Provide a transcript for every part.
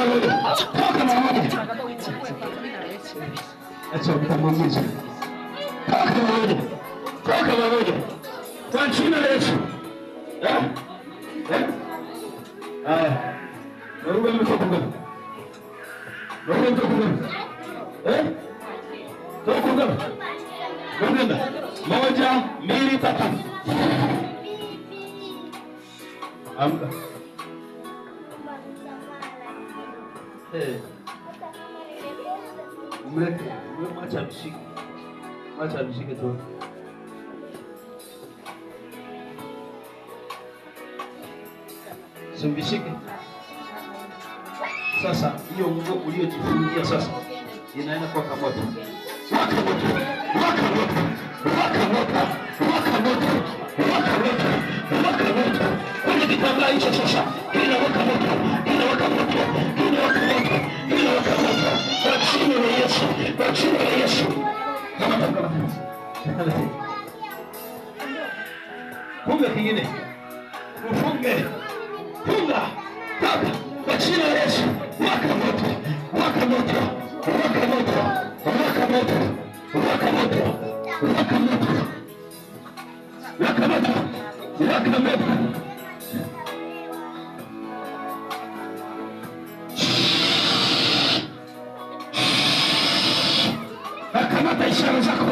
mara moja. Toka mara moja. Acha utamuumiza. Toka mara moja. Toka mara moja. Kwa jina la Yesu. Eh? Eh? Haya. Naruka mtoto ngapi? Naruka mtoto ngapi? Eh? Toka ngapi? Kwenda. 1, 2, 3. Amka. Eh. Umlete, mwacha mshike. Mwacha mshike tu. Simvishike. Sasa hiyo nguo uliyojifungia sasa inaenda kwa moto. Waka moto. Waka moto. Waka moto. Waka moto. Waka moto. Waka moto. Kwenye kitambaa hicho sasa inawaka moto. Inawaka moto. Inawaka moto. Inawaka moto. Kwa jina la Yesu. Kwa jina la Yesu. Funga kingine. Ufunge. Funga. Toka. Kwa jina la Yesu. Waka moto. Waka moto. Waka moto. Waka moto. Waka moto. Waka moto. Waka moto. Waka moto. Nakamata ishara zako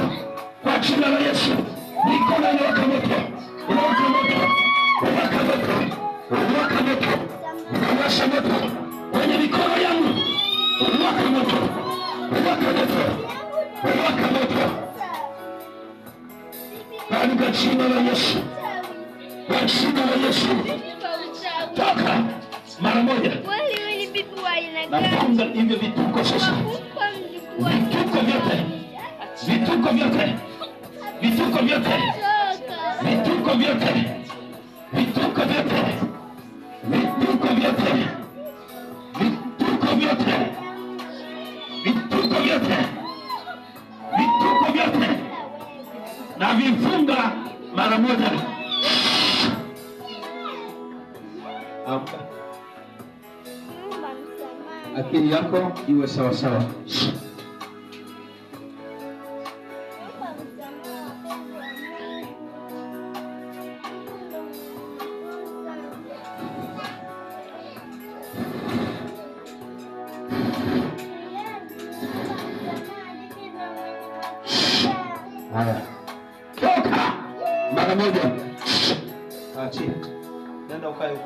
kwa jina la Yesu. Mikono inawaka moto. Inawaka moto. Waka moto. Waka moto. Nawasha moto kwenye mikono yangu. Waka moto. Waka moto. Waka moto. Katika jina la Yesu. Kwa jina la Yesu. Toka mara moja. Nafunga hivyo vituko sasa. Vituko vyote. Vituko vyote. Vituko vyote. Vituko vyote. Vituko vyote. Vituko vyote. Vituko vyote. Vituko vyote. Vituko vyote. Na vifunga mara moja. Amka. Akili yako iwe sawa sawa. Haya. Toka mara moja. Achia. Nenda ukae huko.